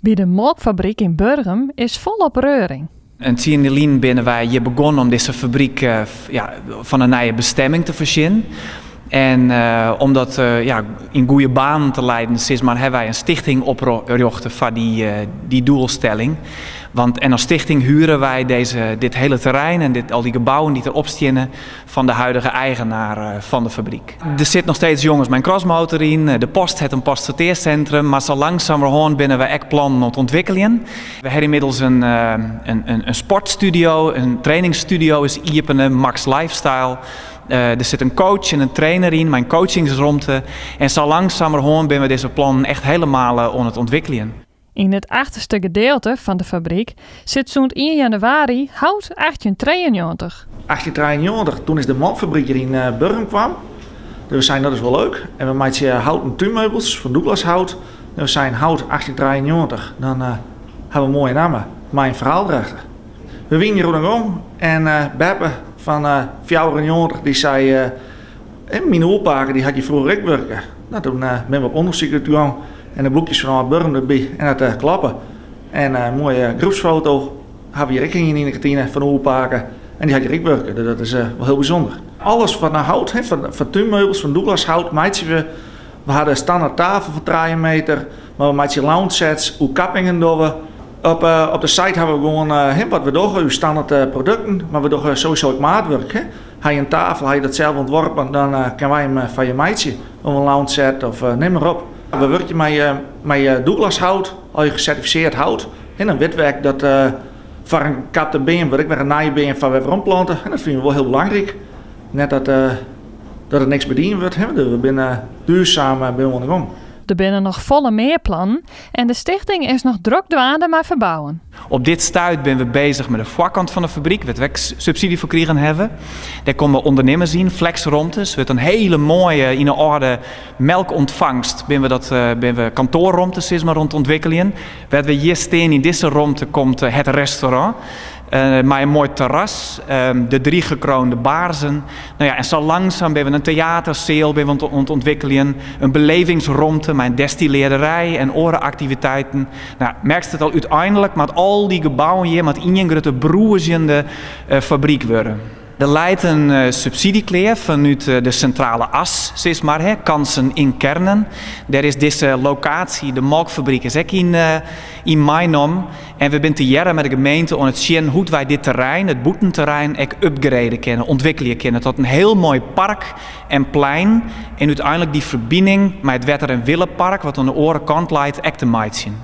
By de molkfabryk yn Burgum is folop reuring. In tsien jier lyn binne wy hjir begûn om dizze fabryk ja, fan in nije bestemming te foarsjen. En om dat ja, yn goede banen te leiden, sis mar, hawwe wy in stichting oprjochte foar dy doelstelling. Want en as stichting huren wy deze, dit hele terrein en dit, al dy gebouwen dy't derop steane fan de huidige eigenaar fan de fabryk. Der sit noch steeds jonges mei in crossmotor yn, de post hat in postsortearcentrum, mar sa langsumerhân binne wy ek plannen oan it ûntwikkeljen. We hawwe ynmiddels in, in sportstudio, in trainingsstudio is iepene, Max Lifestyle. Der sit in coach en in trainer yn mei in coachingsromte. En sa langsumerhân binne we dizze plannen echt helemaal oan it ûntwikkeljen. Yn it achterste gedeelte fan de fabryk sit sûnt ien jannewaris Hout 1893. 1893, toen is de molkfabryk hjir yn Burgum kwam. Dus we seinen dat is wol leuk. En we meitsje houten túnmeubels fan Douglashout. En we seinen Hout 1893, dan ha we in moaie namme mei in ferhaal derachter. We wienen hjir oan de gong en Beppe fan 94 dy sei, myn oerpake dy hat hjir froeger ek wurke. No, toen binne we op ûndersyk útgong en de boekjes fan âld Burgum derby en dat kloppe. En in moaie groepsfoto ha we hjir ek hingjen yn de kantine fan oerpake en dy hat hjir ek wurke. Dus dat is wol hiel bysûnder. Alles fan hout, fan túnmeubels, fan Douglashout meitsje we. We ha de standaard tafel fan trije meter, mar we meitsje lounge sets, oerkappingen dogge we. Op de site ha we gewoan wat we dogge, ús standaard produkten, mar we dogge sowieso ek maatwurk. Ha je in tafel, ha je dat sels ûntworpen, dan kinne wy him foar je meitsje. Of in lounge set of nim mar op. We wurkje mei Douglashout, al gesertifiseard hout. En dan witte we ek dat foar in kapte beam wurdt ek wer in nije beam foar wer weromplante. En dat fine we wol hiel belangryk. Net dat dat der niks by dien wurdt, we binne duurzaam binne we oan de gong. Der binne noch folle mear plannen en de stichting is noch drok dwaande mei ferbouwen. Op dit stuit binne we bezich mei de foarkant fan de fabryk, wêr't we ek subsydzje foar krigen hawwe. Dêr komme ûndernimmers yn, flexromtes. Wurdt in hiele moaie, yn 'e âlde melkûntfangst binne we dat, binne we kantoarromtes sis mar oan it ûntwikkeljen. Wêr't we hjir stean yn dizze romte komt het restaurant. Mei in moai terras, de drie gekroonde baarzen. No ja, en sa langsaam binne we in teaterseal binne we oan it ûntwikkeljen, in belevingsromte mei in destillearderij en oare aktiviteiten. No, merkst it al, úteinlik moat al dy gebouwen hjir moat ien grutte brûzjende fabryk wurde. Der leit in subsydzje klear fanút de sintrale as, sis mar, hè, Kansen in Kernen. Dêr is dizze lokaasje, de molkfabryk, is ek yn yn meinommen. En we binne tegearre mei de gemeente oan it sjen hoe't wy dit terrein, it bûtenterrein, ek upgrade kinne, ûntwikkelje kinne tot in hiel moai park en plein. En úteinlik dy ferbining mei it Wetter en Willepark, wat oan de oare kant leit, ek te meitsjen.